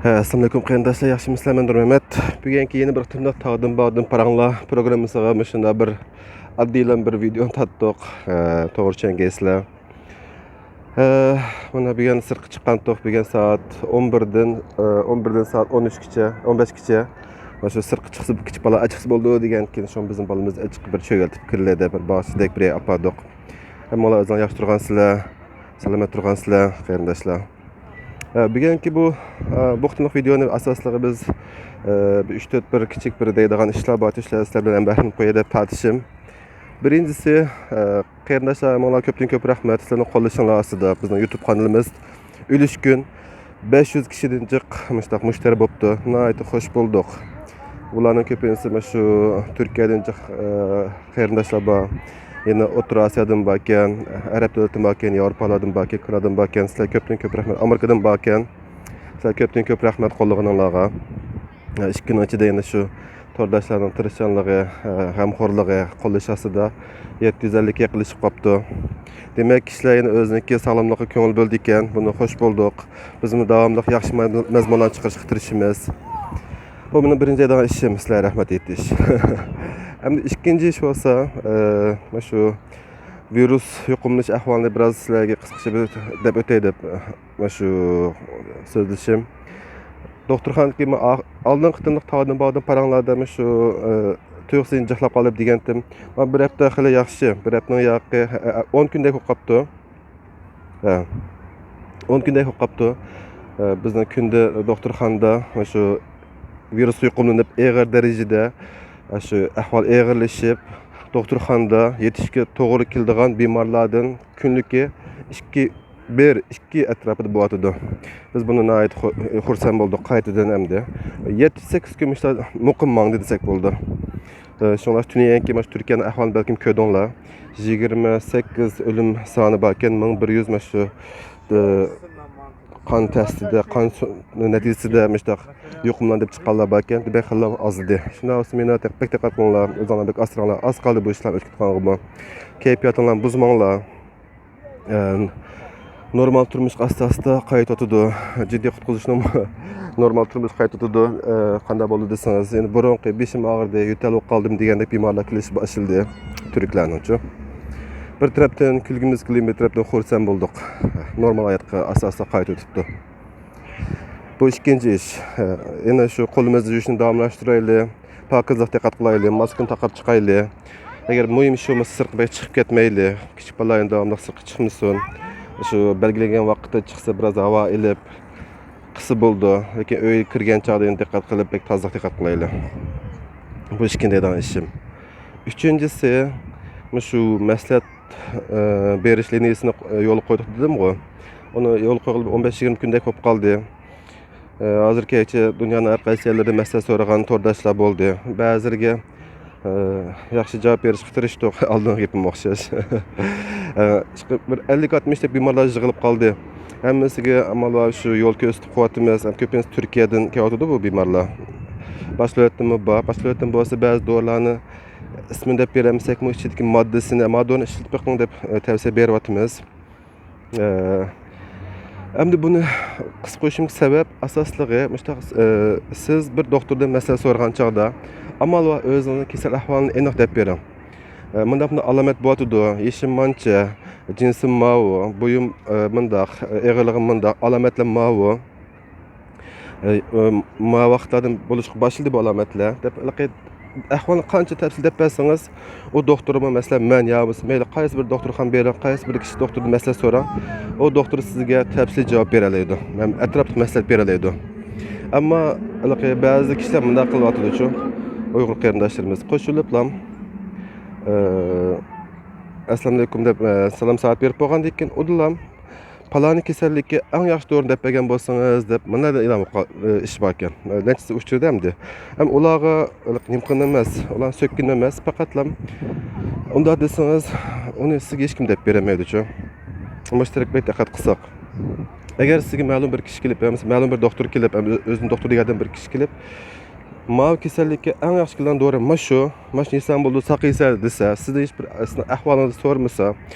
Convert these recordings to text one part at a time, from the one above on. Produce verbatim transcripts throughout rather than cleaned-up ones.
ھە، ئەسسالامۇئەلەيكۇم قېرىنداشلار، ياخشىمۇسىلەر؟ مەن نۇرمەمەت. بۈگۈنكى يەنە بىر قېتىملىق تاغدىن باغدىن پاراڭلار پروگراممىسىغا مۇشۇنداق بىر ئاددىيلا بىر ۋىدېئونى تارتتۇق. ھە، توغرا چۈشەنگەيسىلەر. ھە، مانا بۈگۈن سىرتقا چىققانتۇق. بۈگۈن سائەت ئون بىردىن، ئە، ئون بىردىن سائەت ئون ئۈچكىچە، ئون بەشكىچە. مانا شۇ سىرتقا چىقسا، بۇ كىچىك بالا ئاچىقسا بولىدۇ دېگەنكىن، شۇڭا بىزنىڭ بالىمىز ئاچىق بىر چۆگەلتىپ كىرلى دەپ بىر باغچىدەك بىر ئاپاردۇق. ھەممىڭلار ئۆزۈڭلار ياخشى تۇرغانسىلەر، سالامەت تۇرغانسىلەر قېرىنداشلار. ئە، بۈگۈنكى بۇ، ئە، بۇ قېتىملىق ۋىدېئونى ئاساسلىقى بىز، ئە، بىر ئۈچ تۆت بىر كىچىك بىر دەيدىغان ئىشلار بار، شۇلار سىلەر بىلەن ھەمبەھرىلىنىپ قوياي دەپ تارتىشىم. بىرىنچىسى، ئە، قېرىنداشلار، ھەممىڭلارغا كۆپتىن كۆپ رەھمەت، سىلەرنىڭ قوللىشىڭلار ئاستىدا بىزنىڭ يۇتۇب قانىلىمىز ئۈلۈشكۈن بەش يۈز كىشىدىن جىق مۇشۇنداق مۇشتەرى بوپتۇ. ناھايىتى خوش بولدۇق. بۇلارنىڭ كۆپىنچىسى مانا شۇ تۈركىيەدىن جىق، ئە، قېرىنداشلار بار. يەنە ئوتتۇرا ئاسىيادىن باركەن، ئەرەب دۆلىتىدىن باركەن، ياۋروپالاردىن باركەن، كانادادىن باركەن. سىلەرگە كۆپتىن كۆپ رەھمەت. ئامېرىكىدىن باركەن. سىلەرگە كۆپتىن كۆپ رەھمەت قوللىغىنىڭلارغا. ئىككى كۈننىڭ ئىچىدە يەنە شۇ تورداشلارنىڭ تىرىشچانلىقى، غەمخورلۇقى، قوللىشى ئاستىدا يەتتە يۈز ئەللىككە يېقىنلىشىپ قاپتۇ. دېمەك، كىشىلەر يەنە ئۆزىنىڭكى ساغلاملىقىغا كۆڭۈل بۆلىدىكەن، بۇنى خوش بولدۇق. بىزمۇ داۋاملىق ياخشى مەزمۇنلارنى چىقىرىشقا تىرىشىمىز. بۇ مېنىڭ بىرىنچى دەيدىغان ئىشىم، سىلەرگە رەھمەت ئېيتىش. ئەمدى ئىككىنچى ئىش بولسا، ئە، مانا شۇ ۋىرۇس يۇقۇملىنىش ئەھۋالىنى بىراز سىلەرگە قىسقىچە بىر دەپ ئۆتەي دەپ، مانا شۇ سۆزلىشىم. دوختۇرخانىدىكى ما-، ئا-، ئالدىنقى قېتىملىق تاغدىن باغدىن پاراڭلاردا مۇشۇ، ئە، تۇيۇقسىز جىقلاپ قالىپ دېگەنتىم. ما بىر ھەپتە خېلى ياخشى، بىر ھەپتىنىڭ ياقى، ئە، ئە، ئون كۈندەك بولۇپ قاپتۇ. ھە. ئون كۈندەك بولۇپ قاپتۇ. ئە، بىزنىڭ كۈندە دوختۇرخانىدا مۇشۇ ۋىرۇسقا يۇقۇملىنىپ ئېغىر دەرىجىدە، ئە، شۇ ئەھۋال ئېغىرلىشىپ، دوختۇرخانىدا يېتىشكە توغرا كېلىدىغان بىمارلاردىن كۈنلۈكى ئىككى، بىر، ئىككى ئەتراپىدا بولۇۋاتىدۇ. بىز بۇنى ناھايىتى خۇ-، خۇرسەن بولدۇق قايتىدىن ئەمدى. يەتتە سەككىز كۈن مۇشۇنداق مۇقىم ماڭدى دېسەك بولىدۇ. ئە، شۇڭلاشقا تۈنۈگۈنكى مانا شۇ تۈركىيەنىڭ ئەھۋالىنى بەلكىم كۆردۈڭلار. يىگىرمە سەككىز ئۆلۈم سانى باركەن، مىڭ بىر يۈز مانا شۇ، ئە، قان تەستىدە، قان سۇ-، نەتىجىسىدە مۇشۇنداق يۇقۇملاندى دەپ چىققانلار باركەن، بەك خېلى ئازلىدى. شۇنداق بولسا مېنى بەك دىققەت قىلىڭلار، ئۆزۈڭلارنى بەك ئاسراڭلار، ئاز قالدى بۇ ئىشلار ئۆتۈپ كەتكەنغىمۇ. كەيپىياتىڭلارنى بۇزماڭلار. ئە، نورمال تۇرمۇشقا ئاستا-ئاستا قايتا ئوتىدۇ. جىددىي قۇتقۇزۇشنىڭ نورمال تۇرمۇشقا قايتا ئوتىدۇ. ئە، قانداق بولدى دېسىڭىز، يەنە بۇرۇنقى بېشىم ئاغرىدى، يۆتەل بولۇپ قالدىم دېگەندەك بىمارلار كېلىش باشلىدى تۈركلەرنىڭچۇ. بىر تەرەپتىن كۈلگۈمىز كېلىپ، بىر تەرەپتىن خۇرسەن بولدۇق. نورمال ھاياتقا ئاستا-ئاستا قايتا ئۆتۈپتۇ. بۇ ئىككىنچى ئىش. يەنە شۇ قولىمىزنى يۇيۇشنى داۋاملاشتۇرايلى. پاكىزلىققا دىققەت قىلايلى. ماسكىنى تاقاپ چىقايلى. ئەگەر مۇھىم ئىش بولمىسا، سىرتقا بەك چىقىپ كەتمەيلى. كىچىك بالىلار داۋاملىق سىرتقا چىقمىسۇن. شۇ بەلگىلەنگەن ۋاقىتتا چىقسا، بىراز ھاۋا ئېلىپ، قىسا بولىدۇ. لېكىن ئۆيگە كىرگەن چاغدا يەنە دىققەت قىلىپ، بەك تازىلىق دىققەت قىلايلى. بۇ ئىككىنچى دەيدىغان ئىشىم. ئۈچىنچىسى، مۇشۇ مەسلىھەت، ئە، بېرىش لىنىيىسىنى يولغا قويدۇق دېدىمغۇ. ئۇنى يولغا قويغىلى ئون بەش يىگىرمە كۈندەك بولۇپ قالدى. ئە، ھازىرغىچە دۇنيانىڭ ھەر قايسى يەرلىرىدە مەسلىھەت سورىغان تورداشلار بولدى. بەزىلىرىگە، ئە، ياخشى جاۋاب بېرىشكە تىرىشتۇق. ئالدىنقى گېپىمگە ئوخشاش. ئە، ئىشقىلىپ بىر ئەللىك ئاتمىش دەپ بىمارلار يىغىلىپ قالدى. ھەممىسىگە ئامال بار شۇ يول كۆرسىتىپ قويۇۋاتىمىز. ھەم كۆپىنچىسى تۈركىيەدىن كېلىۋاتىدۇ بۇ بىمارلار. باشقا دۆلەتتىنمۇ بار. باشقا دۆلەتتىن بولسا بەزى دورىلارنى ئىسمىنى دەپ بېرەلمىسەكمۇ، ئىچىدىكى ماددىسىنى، ما دورىنى ئىشلىتىپ بېقىڭ دەپ، ئە، تەۋسىيە بېرىۋاتىمىز. ئە، ئەمدى بۇنى قىسقا قويۇشۇمدىكى سەۋەب ئاساسلىقى مۇشۇنداق، ئە، سىز بىر دوختۇردىن مەسلىھەت سورىغان چاغدا ئامال بار ئۆزىڭىزنىڭ كېسەل ئەھۋالىنى ئېنىق دەپ بېرىڭ. ئە، مۇنداق، مۇنداق ئالامەت بولۇۋاتىدۇ، يېشىم مانچە، جىنسىم ماۋۇ، بويۇم، ئە، مۇنداق، ئە، ئېغىرلىقىم مۇنداق، ئالامەتلەر ماۋۇ. ئە، ئە، ما ۋاقىتلاردىن بولۇشقا باشلىدى بۇ ئالامەتلەر دەپ، ھېلىقى ئەھۋالنى قانچە تەپسىلىي دەپ بەرسىڭىز، ئۇ دوختۇرمۇ، مەسىلەن، مەن يا بولمىسا مەيلى قايسى بىر دوختۇرخانا بېرىڭ، قايسى بىر كىشى دوختۇردىن مەسلىھەت سوراڭ، ئۇ دوختۇر سىزگە تەپسىلىي جاۋاب بېرەلەيدۇ، ھەم ئەتراپلىق مەسلىھەت بېرەلەيدۇ. ئەمما ھېلىقى بەزى كىشىلەر مۇنداق قىلىۋاتىدۇچۇ، ئۇيغۇر قېرىنداشلىرىمىز قوشۇلۇپلا، ئە، ئەسسالامۇئەلەيكۇم دەپ، ئە، سالام سائەت بېرىپ بولغاندىن كېيىن، ئۇدۇلام پالانى كېسەللىككە ئەڭ ياخشى دورىنى دەپ بەرگەن بولسىڭىز دەپ مۇنداق ئېلان قىلغان، ئىش باركەن. نەچچىسى ئۇچرىدى ئەمدى. ھەم ئۇلارغا نېمە قىلغىنى ئەمەس، ئۇلارنى سۆككىنى ئەمەس، پەقەتلا ئۇنداق دېسىڭىز، ئۇنى سىزگە ھېچكىم دەپ بېرەلمەيدۇچۇ. مۇشۇ تەرەپكە بەك دىققەت قىلساق. ئەگەر سىزگە مەلۇم بىر كىشى كېلىپ، يا بولمىسا مەلۇم بىر دوختۇر كېلىپ، ھەم ئۆزىنى دوختۇر دېگەندىن بىر كىشى كېلىپ، ماۋۇ كېسەللىككە ئەڭ ياخشى كېلىدىغان دورا مانا شۇ، مانا شۇنى يېسەڭ بولىدۇ، ساقىيىسەن دېسە، سىزدىن ھېچ بىر سىزنىڭ ئەھۋالىڭىزنى سورىمىسا،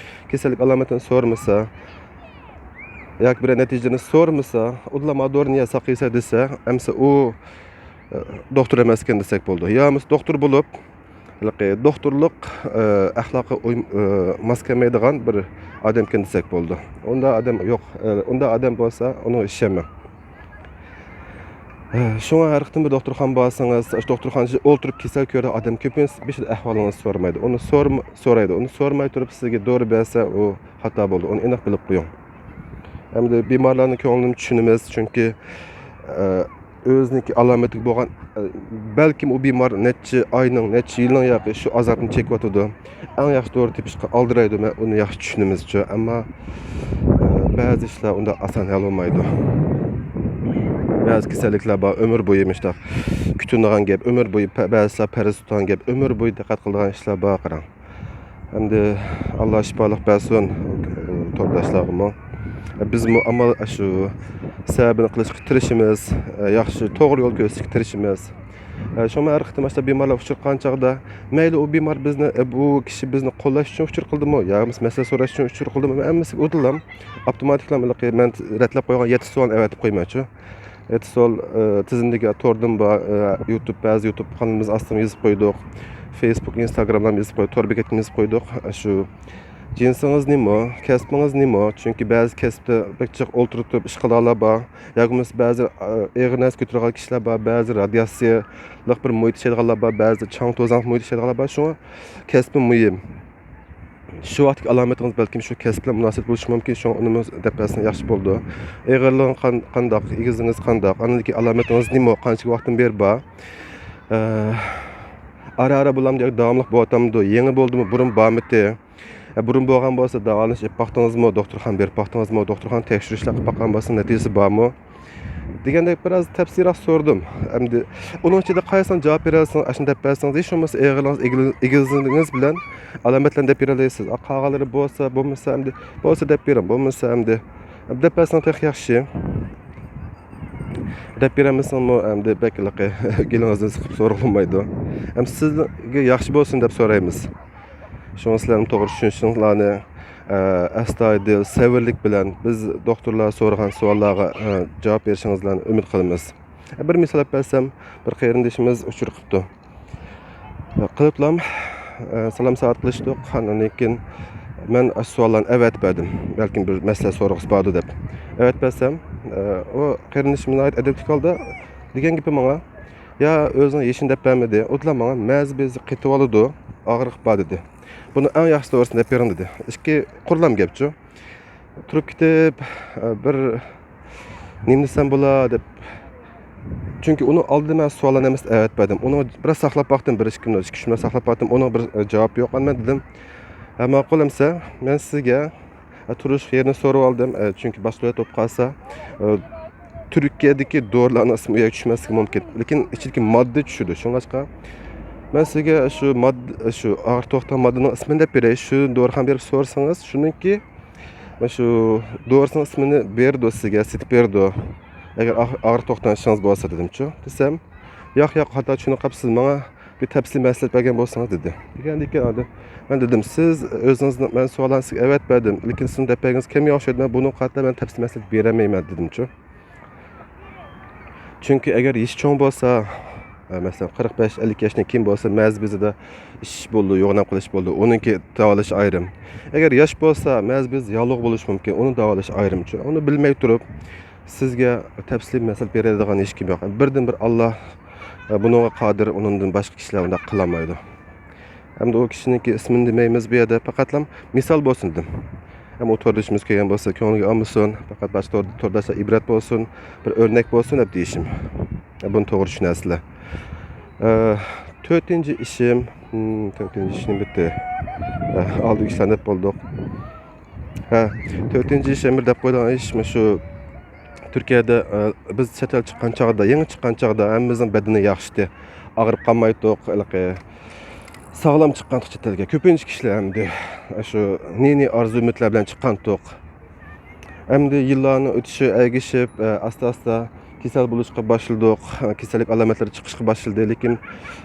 كېسەللىك ئالامىتىنى سورىمىسا، ياكى بىرەر نەتىجىنى سورىمىسا، ئۇدۇللا ما دورىنى يە ساقىيسا دېسە، ئەمسە ئۇ، ئە، دوختۇر ئەمەسكەن دېسەك بولىدۇ. يا بولمىسا دوختۇر بولۇپ، ھېلىقى دوختۇرلۇق، ئە، ئەخلاققا ئۇي-، ئە، ماس كەلمەيدىغان بىر ئادەمكەن دېسەك بولىدۇ. ئۇنداق ئادەم يوق. ئە، ئۇنداق ئادەم بولسا، ئۇنىڭغا ئىشەنمەڭ. ئە، شۇڭا ھەر قېتىم بىر دوختۇرخانىغا بارسىڭىز، ئاشۇ دوختۇرخانىدا ئولتۇرۇپ كېسەل كۆرىدىغان ئادەم كۆپىنچە بېشىدا ئەھۋالىڭىزنى سورىمايدۇ. ئۇنى سورىما-، سورايدۇ. ئۇنى سورىماي تۇرۇپ سىزگە دورا بەرسە، ئۇ خاتا بولىدۇ. ئۇنى ئېنىق بىلىپ قويۇڭ. ئەمدى بىمارلارنىڭ كۆڭلىنى چۈشىنىمىز، چۈنكى، ئە، ئۆزىنىڭكى ئالامىتىگە بولغان، ئە، بەلكىم ئۇ بىمار نەچچە ئاينىڭ، نەچچە يىلنىڭ ياكى شۇ ئازابىنى چېكىۋاتىدۇ. ئەڭ ياخشى دورا تېپىشقا ئالدىرايدۇ، مەن ئۇنى ياخشى چۈشىنىمىزچۇ. ئەمما، ئە، بەزى ئىشلار ئۇنداق ئاسان ھەل بولمايدۇ. بەزى كېسەللىكلەر بار، ئۆمۈر بويى مۇشۇنداق كۈتۈنىدىغان گەپ، ئۆمۈر بويى پە-، بەزىلەر پەرەز تۇتىدىغان گەپ، ئۆمۈر بويى دىققەت قىلىدىغان ئىشلار بار، قاراڭ. ئەمدى ئاللا شىپالىق بەرسۇن تورداشلارغىمۇ. بىزمۇ ئامال شۇ سەۋەبىنى قىلىشقا تىرىشىمىز، ياخشى توغرا يول كۆرسىتىشكە تىرىشىمىز. شۇڭا ھەر قېتىم ئاشۇنداق بىمارلار ئۇچرىغان چاغدا، مەيلى ئۇ بىمار بىزنى، بۇ كىشى بىزنى قوللاش ئۈچۈن ئۇچۇر قىلدىمۇ يا بولمىسا مەسلىھەت سوراش ئۈچۈن ئۇچۇر قىلدىمۇ، ھەممىسىگە ئۇدۇللا ئاپتوماتىكلا مەن رەتلەپ قويغان يەتتە سوئالنى ئەۋەتىپ قويمايچۇ. ئېتسول، ئى، تىزىملىكى توردىمۇ بار، ئى، يۇتۇب، بەزى يۇتۇب قانىلىمىز ئاستىمۇ يېزىپ قويدۇق. فېيسبۇك، ئىنستاگراملارمۇ يېزىپ قويدۇق، تور بېكەتكىمۇ يېزىپ قويدۇق. شۇ جىنسىڭىز نېمە، كەسپىڭىز نېمە؟ چۈنكى بەزى كەسىپتە بەك جىق ئولتۇرۇپ تۇرۇپ ئىش قىلىدىغانلار بار. ياكى بولمىسا بەزى، ئى، ئېغىر نەرسە كۆتۈرىدىغان كىشىلەر بار، بەزى رادىياتسىيەلىك بىر مۇھىت ئىشلەيدىغانلار بار، بەزى چاڭ توزان مۇھىت ئىشلەيدىغانلار بار. شۇڭا كەسپى مۇھىم. شۇ ۋاقىتتىكى ئالامىتىڭىز بەلكىم شۇ كەسىپ بىلەن مۇناسىۋەت بولۇشى مۇمكىن، شۇڭا ئۇنىمۇ دەپ بەرسىڭىز ياخشى بولىدۇ. ئېغىرلىقى قان-، قانداق، ئېگىزلىكىڭىز قانداق، ئاندىن كېيىن ئالامىتىڭىز نېمە، قانچىلىك ۋاقىتتىن بېرى بار؟ ئە، ئارا-ئارا بولامدۇ ياكى داۋاملىق بولۇۋاتامدۇ؟ يېڭى بولدىمۇ، بۇرۇن بارمىدى؟ ئە، بۇرۇن بولغان بولسا داۋالىنىش ئېلىپ باقتىڭىزمۇ، دوختۇرخانا بېرىپ باقتىڭىزمۇ، دوختۇرخانا تەكشۈرۈشلەر قىلىپ باققان بولسا نەتىجىسى بارمۇ؟ دېگەندەك بىر ئاز تەپسىلىيراق سورىدىم. ئەمدى ئۇنىڭ ئىچىدە قايسىنى جاۋاب بېرەلىسىڭىز، ئاشۇنى دەپ بەرسىڭىز، ھېچ بولمىسا ئېغىرلىقىڭىز، ئېگىل-، ئېگىزلىكىڭىز بىلەن ئالامەتلەرنى دەپ بېرەلەيسىز. ئا، قالغانلىرى بولسا، بولمىسا ئەمدى، بولسا دەپ بېرىڭ، بولمىسا ئەمدى دەپ بەرسىڭىز تېخى ياخشى. دەپ بېرەلمىسىڭىزمۇ ئەمدى بەك ھېلىقى گېلىڭىزنى سىقىپ سورىغىلى بولمايدۇ. ئەمدى سىزگە ياخشى بولسۇن دەپ سورايمىز. شۇڭا سىلەرنىڭ توغرا چۈشىنىشىڭلارنى، ئە، ئەستايىدىل، سەۋرلىك بىلەن، بىز دوختۇرلار سورىغان سوئاللارغا، ئە، جاۋاب بېرىشىڭىزلارنى ئۈمىد قىلىمىز. بىر مىسال ئېلىپ بەرسەم، بىر قېرىندىشىمىز ئۇچۇر قىپتۇ. قىلىپلام، ئە، سالام سائەت قىلىشتۇق. ئاندىن كېيىن مەن ئاشۇ سوئاللارنى ئەۋەتىپ بەردىم. بەلكىم بىر مەسلىھەت سورىغۇسى باردۇ دەپ. ئەۋەتىپ بەرسەم، ئە، ئۇ قېرىندىشىم ناھايىتى ئەدەپلىك ھالدا دېگەن گېپى ماڭا، يا ئۆزىنىڭ يېشىنى دەپ بەرمىدى. ئۇدۇللا ماڭا مەزى بېزى قېتىۋالىدۇ، ئاغرىق بار دېدى. بۇنىڭ ئەڭ ياخشى دورىسىنى دەپ بېرىڭ دېدى. ئىككى قۇرلام گەپچۇ. تۇرۇپ كېتىپ، ئە، بىر نېمە دېسەم بولا دەپ. چۈنكى ئۇنىڭ ئالدىدا مەن سوئاللارنى ھەممىسىنى ئەۋەتىپ بەردىم. ئۇنىڭ بىراز ساقلاپ باقتىم، بىر ئىككى كۈن، ئىككى ئۈچ كۈن ساقلاپ باقتىم. ئۇنىڭ بىر، ئە، جاۋابى يوق. مەن دېدىم، ھە، ماقۇل ئەمسە، مەن سىزگە، ئە، تۇرۇش يېرىنى سورىۋالدىم. ئە، چۈنكى باشقا دۆلەت بولۇپ قالسا، ئە، تۈركىيەدىكى دورىلارنىڭ ئىسمى ئۇ يەرگە چۈشمەسلىكى مۇمكىن. لېكىن ئىچىدىكى ماددا چۈشىدۇ. شۇڭلاشقا مەن سىزگە شۇ ماد-، شۇ ئاغرىق توختىتىدىغان ماددىنىڭ ئىسمىنى دەپ بېرەي. شۇ دورىخانىغا بېرىپ سورىسىڭىز، شۇنىڭكى مانا شۇ دورىسىنىڭ ئىسمىنى بېرىدۇ سىزگە، سېتىپ بېرىدۇ. ئەگەر ئاغ-، ئاغرىق توختىتىدىغان ئىشىڭىز بولسا دېدىمچۇ. دېسەم، ياق، ياق، خاتا چۈشىنىپ قاپسىز، ماڭا بىر تەپسىلىي مەسلىھەت بەرگەن بولسىڭىز دېدى. دېگەندىن كېيىن ئاندىن مەن دېدىم، سىز ئۆزىڭىزنىڭ، مەن سوئاللارنى سىزگە ئەۋەتىپ بەردىم، لېكىن سىزنىڭ دەپ بەرگىنىڭىز كەم ئوخشايدۇ، مەن بۇنىڭغا قارىتا مەن تەپسىلىي مەسلىھەت بېرەلمەيمەن دېدىمچۇ. چۈنكى ئەگەر يېشى چوڭ بولسا، ئە، مەسىلەن، قىرىق بەش، ئەللىك ياشتىن كېيىن بولسا، مەزى بېزىدا ئىششىش بولىدۇ، يوغىنام قىلىش بولىدۇ. ئۇنىڭكى داۋالاش ئايرىم. ئەگەر ياش بولسا، مەزى بېزى ياغلىق بولۇشى مۇمكىن، ئۇنى داۋالاش ئايرىمچۇ. ئۇنى بىلمەي تۇرۇپ، سىزگە تەپسىلىي مەسلىھەت بېرەلىگەن ھېچكىم يوق. بىردىن بىر ئاللا، ئە، بۇنىڭغا قادىر، ئۇنىڭدىن باشقا كىشىلەر ئۇنداق قىلالمايدۇ. ئەمدى ئۇ كىشىنىڭكى ئىسمىنى دېمەيمىز بۇ يەردە، پەقەتلا مىسال بولسۇن دېدىم. ئەمما ئۇ توردىشىمىز كۆرگەن بولسا كۆڭلىگە ئالمىسۇن، پەقەت باشقا تور-، تورداشلار ئىبرەت بولسۇن، بىر ئۆرنەك بولسۇن دەپ دېيىشىم. بۇنى توغرا چۈشىنەسىلەر. ئە، تۆتىنچى ئىشىم، ھىم، تۆتىنچى ئىشنى بىتتى. ئە، ئالدى ئىشلارنى دەپ بولدۇق. ھە، تۆتىنچى ئىش، ئەمدى دەپ قويىدىغان ئىش، مانا شۇ تۈركىيەدە، ئە، بىز چەت ئەل چىققان چاغدا، يېڭى چىققان چاغدا ھەممىمىزنىڭ بەدىنى ياخشىتى. ئاغرىپ قالمايتتۇق، ھېلىقى ساغلام چىققانتۇق چەت ئەلگە. كۆپىنچە كىشىلەر ئەمدى شۇ نى-نى ئارزۇ ئۈمىدلەر بىلەن چىققانتۇق. ئەمدى يىللارنىڭ ئۆتۈشى ئەگىشىپ، ئە، ئاستا-ئاستا كېسەل بولۇشقا باشلىدۇق، ئە، كېسەللىك ئالامەتلىرى چىقىشقا باشلىدى. لېكىن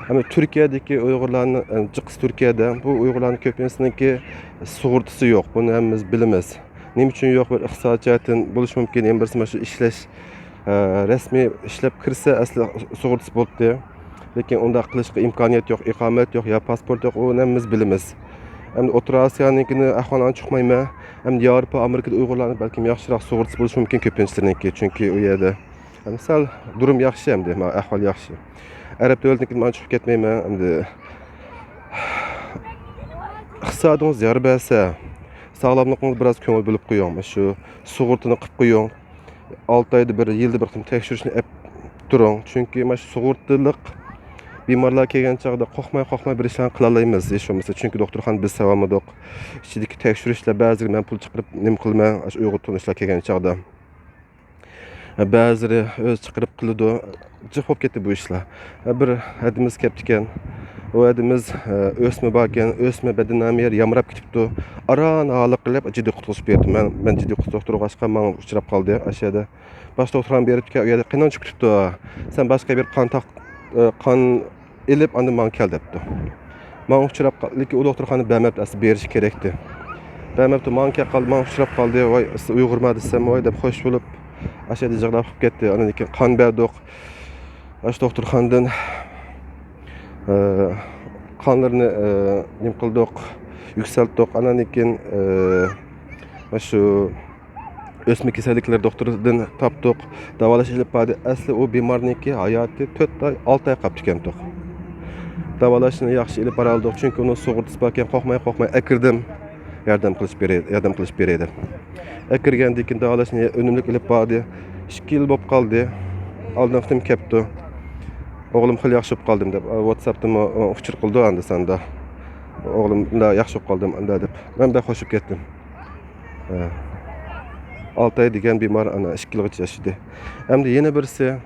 ئەمدى تۈركىيەدىكى ئۇيغۇرلارنىڭ، ئە، جىقىسى تۈركىيەدە، بۇ ئۇيغۇرلارنىڭ كۆپىنچىسىنىڭكى سۇغۇرتىسى يوق. بۇنى ھەممىمىز بىلىمىز. نېمە ئۈچۈن يوق؟ بىر ئىقتىساد جەھەتتىن بولۇشى مۇمكىن، يەنە بىرسى مانا شۇ ئىشلەش، ئە، رەسمىي ئىشلەپ كىرسە ئەسلى سۇغۇرتىسى بولاتتى. لېكىن ئۇنداق قىلىشقا ئىمكانىيەت يوق، ئىقامەت يوق، يا پاسپورت يوق، ئۇنى ھەممىمىز بىلىمىز. ئەمدى ئوتتۇرا ئاسىيانىڭكىنى ئەھۋالىنى چۇقمايمەن. ئەمدى ياۋروپا، ئامېرىكىدا ئۇيغۇرلارنىڭ بەلكىم ياخشىراق سۇغۇرتىسى بولۇشى مۇمكىن كۆپىنچىلىرىنىڭكى، چۈنكى ئۇ يەردە، يەنى سەل دۇرۇم ياخشى، ئەمدى مانا ئەھۋال ياخشى. ئەرەب دۆلىتىنىڭكىدىن مەن چىقىپ كەتمەيمەن، ئەمدى ئىقتىسادىڭىز زەربە يېسە، ساغلاملىقىڭىز بىراز كۆڭۈل بۆلۈپ قويۇڭ، مانا شۇ سۇغۇرتىنى قىلىپ قويۇڭ. ئالتە ئايدا بىر، يىلدا بىر قېتىم تەكشۈرۈشنى ئەپ تۇرۇڭ. چۈنكى مانا شۇ سۇغۇرتىلىق بىمارلار كەلگەن چاغدا قورقماي، قورقماي بىر ئىشلارنى قىلالايمىز، ھېچ بولمىسا. چۈنكى دوختۇرخانا بىز سېۋالمىدۇق. ئىچىدىكى تەكشۈرۈشلەر بەزىلىرى مەن پۇل چىقىرىپ نېمە قىلىمەن، ئاشۇ ئۇيغۇر تونۇشلار كەلگەن چاغدا. بەزىلىرى ئۆزى چىقىرىپ قىلىدۇ. جىق بولۇپ كەتتى بۇ ئىشلار. بىر ھەدىمىز كەپتىكەن. ئۇ ھەدىمىز، ئۆسمە باركەن، ئۆسمە بەدىنامى يەر يامراپ كېتىپتۇ. ئاران ھالقىپ جىددىي قۇتقۇزۇش بېرىپتۇ. مەن، مەن جىددىي قۇتقۇزۇش دوختۇرىغا ئاشقان ماڭا ئۇچراپ قالدى ئاشۇ يەردە. باش دوختۇرخانا بېرىپتىكەن، ئۇ يەردە قېنىڭ چۈشۈپ كېتىپتۇ. سەن باشقا بىر قان تاق-، قان ئېلىپ، ئاندىن ماڭا كەل دەپتۇ. ماڭا ئۇچراپ قال-، لېكىن ئۇ دوختۇرخانا بەرمەپتۇ، ئەسلى بېرىشى كېرەكتى. بەرمەپتۇ، ماڭا كەپ قالدى، ماڭا ئۇچراپ قالدى، ۋاي، سىز ئۇيغۇرما دېسەم، ۋاي دەپ خوش بولۇپ، ئاشۇ يەردە يىغلاپ قېلىپ كەتتى. ئاندىن كېيىن قان بەردۇق. ئاشۇ دوختۇرخانىدىن، ئە، قانلىرىنى، ئە، نېمە قىلدۇق، يۈكسەلتتۇق. ئاندىن كېيىن، ئە، شۇ ئۆسمە كېسەللىكلەر دوختۇرىدىن تاپتۇق. داۋالاش ئېلىپ باردى. ئەسلى ئۇ بىمارنىڭكى ھاياتى تۆت ئاي، ئالتە ئاي قاپتىكەنتۇق. داۋالاشنى ياخشى ئېلىپ بارالىدۇق، چۈنكى ئۇنىڭ سۇغۇرتىسى باركەن، قورقماي، قورقماي ئەكىردىم. ياردەم قىلىش بېرەي، ياردەم قىلىش بېرەي دەپ. ئەكىرگەندىن كېيىن داۋالاشنى ئۈنۈملۈك ئېلىپ باردى. ئىككى يىل بولۇپ قالدى. ئالدىنقى قېتىم كەپتۇ. ئوغلۇم خېلى ياخشى بولۇپ قالدىم دەپ، ۋاتساپتىمۇ ئۇچۇر قىلدى ئەمدى ساندا. ئوغلۇم مۇنداق ياخشى بولۇپ قالدىم ئەمدى دەپ. مەن بەك خوش بولۇپ كەتتىم. ھە. ئالتە ئاي دېگەن بىمار ئانا ئىككى يىلغىچە ياشىدى. ئەمدى يەنە بىرسى،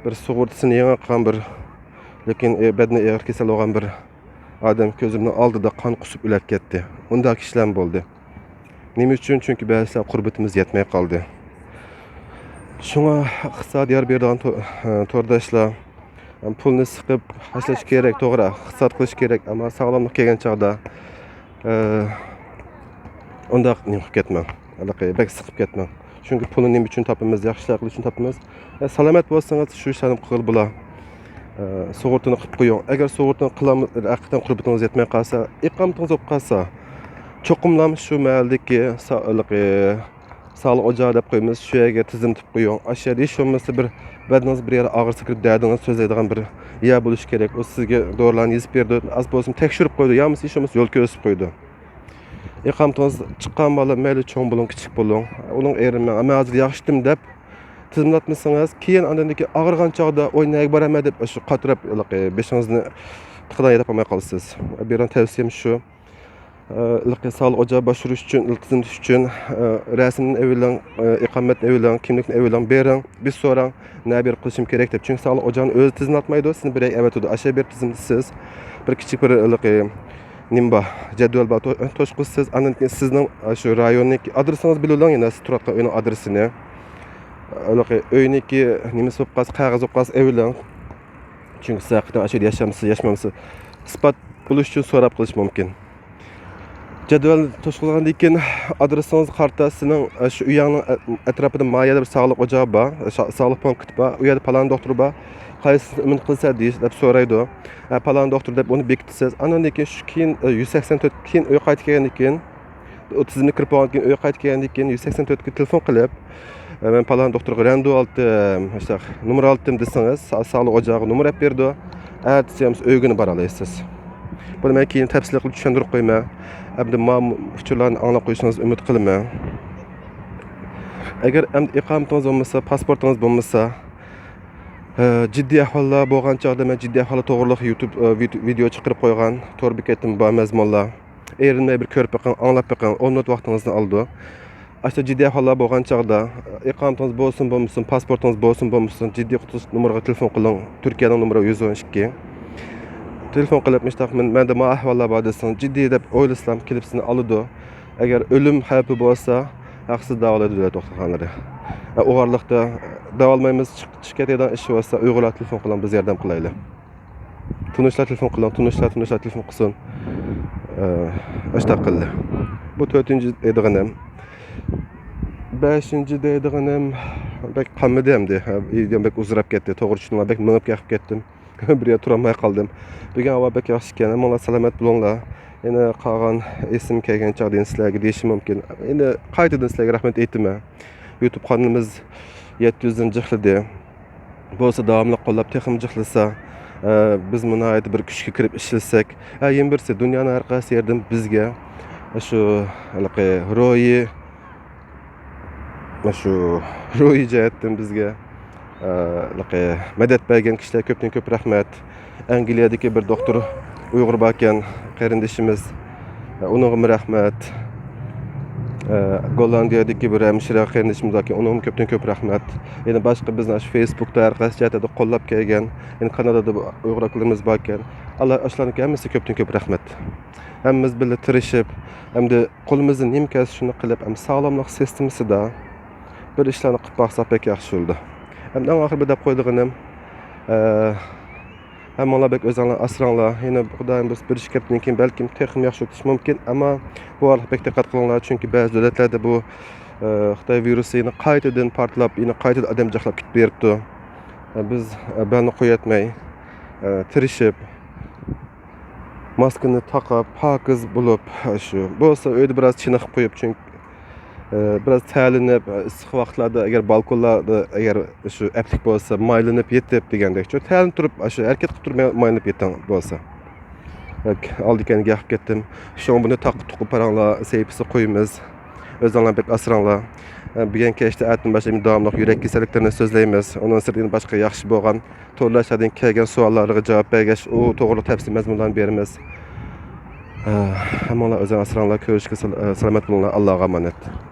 بىر سۇغۇرتىسىنى يېڭى قىلغان بىر، لېكىن، ئە، بەدىنى ئېغىر كېسەل بولغان بىر ئادەم كۆزۈمنىڭ ئالدىدا قان قۇسۇپ ئۆلۈپ كەتتى. ئۇنداق كىشىلەرمۇ بولدى. نېمە ئۈچۈن؟ چۈنكى بەزىلەر قۇربىتىمىز يەتمەي قالدى. شۇڭا ئىقتىساد يار بېرىدىغان تو-، تورداشلار، پۇلنى سىقىپ ئىشلەش كېرەك، توغرا، ئىقتىساد قىلىش كېرەك، ئەمما ساغلاملىق كەلگەن چاغدا، ئە، ئۇنداق نېمە قىلىپ كەتمەڭ، ھېلىقى بەك سىقىپ كەتمەڭ. چۈنكى پۇلنى نېمە ئۈچۈن تاپىمىز، ياخشى ئىشلار قىلىش ئۈچۈن تاپىمىز. ئە، سالامەت بولسىڭىز، شۇ ئىشلارنى قىلغىلى بولا. ئە، سۇغۇرتىنى قىلىپ قويۇڭ. ئەگەر سۇغۇرتىنى قىلالمىسىڭىز، ھەقىقەتەن قۇربىتىڭىز يەتمەي قالسا، ئىقامىتىڭىز بولۇپ قالسا، چوقۇملام شۇ مەھەللىدىكى سا-، ھېلىقى ساغلىق ئوچاقى دەپ قويىمىز، شۇ يەرگە تىزىملىتىپ قويۇڭ. ئاشۇ يەردە ھېچ بولمىسا بىر بەدىنىڭىز بىر يەر ئاغرىسا كىرىپ دەردىڭىزنى سۆزلەيدىغان بىر يەر بولۇشى كېرەك. ئۇ سىزگە دورىلارنى يېزىپ بېرىدۇ، ئاز بولسىمۇ تەكشۈرۈپ قويىدۇ، يا بولمىسا ھېچ بولمىسا يول كۆرسىتىپ قويىدۇ. ئىقامىتىڭىز چىققان بالا، مەيلى چوڭ بولۇڭ، كىچىك بولۇڭ، ئۇنىڭ ئېرىنى مەن، مەن ھازىر ياخشىتىم دەپ تىزىملاتمىسىڭىز، كېيىن ئاندىن كېيىن ئاغرىغان چاغدا، ۋاي نەگە بارىمەن دەپ، شۇ قاتراپ، ھېلىقى بېشىڭىزنى تىقىدىغان يەر تاپالماي قالىسىز. بېرىدىغان تەۋسىيەم شۇ. ھېلىقى ساغلىق ئوچاقى باشقۇرۇش ئۈچۈن، تىزىملىتىش ئۈچۈن، رەسىمنى ئېلىۋېلىڭ، ئىقامەتنى ئېلىۋېلىڭ، كىملىكنى ئېلىۋېلىڭ، بېرىڭ، بىز سوراڭ، نە بېرىپ قىلىشىم كېرەك دەپ. چۈنكى ساغلىق ئوچاقىنى ئۆزى تىزىملاتمايدۇ، سىزنى بىر يەرگە ئەۋەتىدۇ. ئاشۇ يەرگە بېرىپ تىزىملىتىسىز. بىر كىچىك بىر ھېلىقى نېمە بار، جەدۋەل بار، تو-، توشقۇزىسىز. ئاندىن كېيىن سىزنىڭ، ئە، شۇ رايوننىڭ ئادرېسىڭىزنى بىلىۋېلىڭ، يەنە سىز تۇرۇۋاتقان ئۆينىڭ ئادرېسىنى. ھېلىقى ئۆينىڭكى نېمىسى بولۇپ قالسا، قەغىزى بولۇپ قالسا ئېلىۋېلىڭ. چۈنكى سىز ھەقىقەتەن ئاشۇ يەردە ياشامسىز، ياشىمامسىز، ئىسپات بولۇش ئۈچۈن سوراپ قېلىش مۇمكىن. جەدۋەل توشقۇزغاندىن كېيىن ئادرېسىڭىزنى قارىتا، سىزنىڭ، ئە، شۇ ئۆيۈڭنىڭ، ئە، ئەتراپىدا ما يەردە بىر ساغلىق ئوچاقى بار، سا-، ساغلىق پونكىتى بار، ئۇ يەردە پالان دوختۇر بار، قايسىسىنى ئۈمىد قىلىسەن دېيىش-، دەپ سورايدۇ. ئە، پالان دوختۇر دەپ ئۇنى بېكىتىسىز. ئاندىن كېيىن شۇ كېيىن، ئە، يۈز سەكسەن تۆت كېيىن ئۆيگە قايتىپ كەلگەندىن كېيىن، ئۇ تىزىمنى كىرىپ بولغاندىن كېيىن، ئۆيگە قايتىپ كەلگەندىن كېيىن يۈز سەكسەن تۆتكە تېلېفون قىلىپ، ئە، مەن پالان دوختۇرغا رەندىۋ ئالدىم، ئاشۇنداق نومۇر ئالدىم دېسىڭىز، سا-، ساغلىق ئوچاقىغا نومۇر ئېلىپ بېرىدۇ. ئەتىسى يەنە ئۆيگىنى بارالايسىز. بۇنى مەن كېيىن تەپسىلىي قىلىپ چۈشەندۈرۈپ قويىمەن. ئەمدى ما ئۇچۇرلارنى ئاڭلاپ قويۇشىڭىزنى ئۈمىد قىلىمەن. ئەگەر ئەمدى ئىقامىتىڭىز بولمىسا، پاسپورتىڭىز بولمىسا، ئە، جىددىي ئەھۋاللار بولغان چاغدا مەن جىددىي ئەھۋاللار توغرىلىق يۇتۇب، ئە، ۋىد-، ۋىدېئو چىقىرىپ قويغان، تور بېكەتتىمۇ بار مەزمۇنلار. ئېرىنمەي بىر كۆرۈپ بېقىڭ، ئاڭلاپ بېقىڭ، ئون مىنۇت ۋاقتىڭىزنى ئالىدۇ. ئاشۇنداق جىددىي ئەھۋاللار بولغان چاغدا، ئىقامىتىڭىز بولسۇن بولمىسۇن، پاسپورتىڭىز بولسۇن بولمىسۇن، جىددىي قۇتقۇزۇش نومۇرىغا تېلېفون قىلىڭ. تۈركىيەنىڭ نومۇرى يۈز ئون ئىككى. تېلېفون قىلىپ، مۇشۇنداق، مەن، مەندە ما ئەھۋاللار بار دېسىڭىز، جىددىي دەپ ئويلىسىلا كېلىپ سىزنى ئالىدۇ. ئەگەر ئۆلۈم خەۋپى بولسا، ھەقسىز داۋالايدۇ دۆلەت دوختۇرخانىلىرى. ئوغارلىقتا داۋالىمايمىز، چىق-، چىقىپ كېتىدىغان ئىش بولسا، ئۇيغۇرلار تېلېفون قىلىڭ، بىز ياردەم قىلايلى. تونۇشلار تېلېفون قىلىڭ، تونۇشلار، تونۇشلار تېلېفون قىلسۇن. ئاشۇنداق قىلدى. بۇ تۆتىنچى دېگىنىم. بەشىنچى دەيدىغىنىم بەك قالمىدى ئەمدى. ھە، ئىدىيەم بەك ئۇزىراپ كەتتى. توغرا چۈشىنىڭلار، بەك مېڭىپ كېتىپ كەتتىم. بىر يەردە تۇرالماي قالدىم. بۈگۈن ھاۋا بەك ياخشى ئىكەن. ھەممىڭلار سالامەت بولۇڭلار. يەنە قالغان ئېسىم كەلگەن چاغدا يەنە سىلەرگە دېيىشىم مۇمكىن. يەنە قايتىدىن سىلەرگە رەھمەت ئېيتىمەن. يۇتۇب قانىلىمىز يەتتە يۈزدىن جىقلىدى. بولسا داۋاملىق قوللاپ تېخىمۇ جىقلىسا، ئە، بىزمۇ ناھايىتى بىر كۈچكە كىرىپ ئىشلىسەك. ھە، يەنە بىرسى دۇنيانىڭ ھەر قايسى يېرىدىن بىزگە شۇ ھېلىقى روھىي، شۇ روھىي جەھەتتىن بىزگە، ئە، ھېلىقى مەدەت بەرگەن كىشىلەرگە كۆپتىن كۆپ رەھمەت. ئەنگلىيەدىكى بىر دوختۇر ئۇيغۇر باركەن، قېرىندىشىمىز. ئۇنىڭغىمۇ رەھمەت. ئە، گوللاندىيەدىكى بىر ھەمشىرە قېرىندىشىمىز باركەن، ئۇنىڭغىمۇ كۆپتىن كۆپ رەھمەت. يەنە باشقا بىزنى شۇ فېيسبۇكتا ھەر قايسى جەھەتلەردە قوللاپ كەلگەن، يەنە كانادادا ئۇيغۇر ئاكىلىرىمىز باركەن. ئاللا ئاشۇلارنىڭكى ھەممىسىگە كۆپتىن كۆپ رەھمەت. ھەممىمىز بىللە تىرىشىپ، ئەمدى قولىمىزدىن نېمە كەلسە شۇنى قىلىپ، ئەمدى ساغلاملىق سىستېمىسىدا بىر ئىشلارنى قىلىپ باقساق بەك ياخشى بولىدۇ. ئەمدى ئەڭ ئاخىرى بىر دەپ قويىدىغىنىم، ئە، ھەممىڭلار بەك ئۆزۈڭلارنى ئاسراڭلار. يەنە خۇدايىم بۇيرۇسا بىر ئىش كەپتىن كېيىن بەلكىم تېخىمۇ ياخشى ئۆتۈشى مۇمكىن. ئەمما بۇ ئارىلىق بەك دىققەت قىلىڭلار، چۈنكى بەزى دۆلەتلەردە بۇ، ئە، خىتاي ۋىرۇسى يەنە قايتىدىن پارتلاپ، يەنە قايتىدىن ئادەم جىقلاپ كېتىپ بېرىپتۇ. ئە، بىز، ئە، بەلنى قويۇۋەتمەي، ئە، تىرىشىپ، ماسكىنى تاقاپ، پاكىز بولۇپ، ئە، شۇ بولسا ئۆيدە بىراز چېنىقىپ قويۇپ، چۈنكى ئى، بىراز تەرلىنىپ، ئىسسىق ۋاقىتلاردا ئەگەر بالكونلاردا ئەگەر شۇ ئەپلىك بولسا، مايلىنىپ يېتىپ دېگەندەك، شۇ تەرلىنىپ تۇرۇپ، شۇ ھەرىكەت قىلىپ تۇرۇپ مايلىنىپ يېتىڭ بولسا. ئالدى كەينىگە گەپ قىلىپ كەتتىم. شۇڭا بۇنى تاققا تۇقۇپ پاراڭلار سەھىپىسىگە قويىمىز. ئۆزۈڭلار بەك ئاسراڭلار. ئە، بۈگۈن كەچتە ئەتىدىن باشلاپ داۋاملىق يۈرەك كېسەللىكلىرىنى سۆزلەيمىز. ئۇنىڭ سىرتىدىن باشقا ياخشى بولغان تورلاشلاردىن كەلگەن سوئاللارغا جاۋاب بەرگەچ، ئۇ توغرىلىق تەپسىلىي مەزمۇنلارنى بېرىمىز. ئە، ھەممىڭلار ئۆزۈڭلار ئاسراڭلار، كۆرۈشكە سال-، ئە، سالامەت بولۇڭلار، ئاللاغا ئامانەت.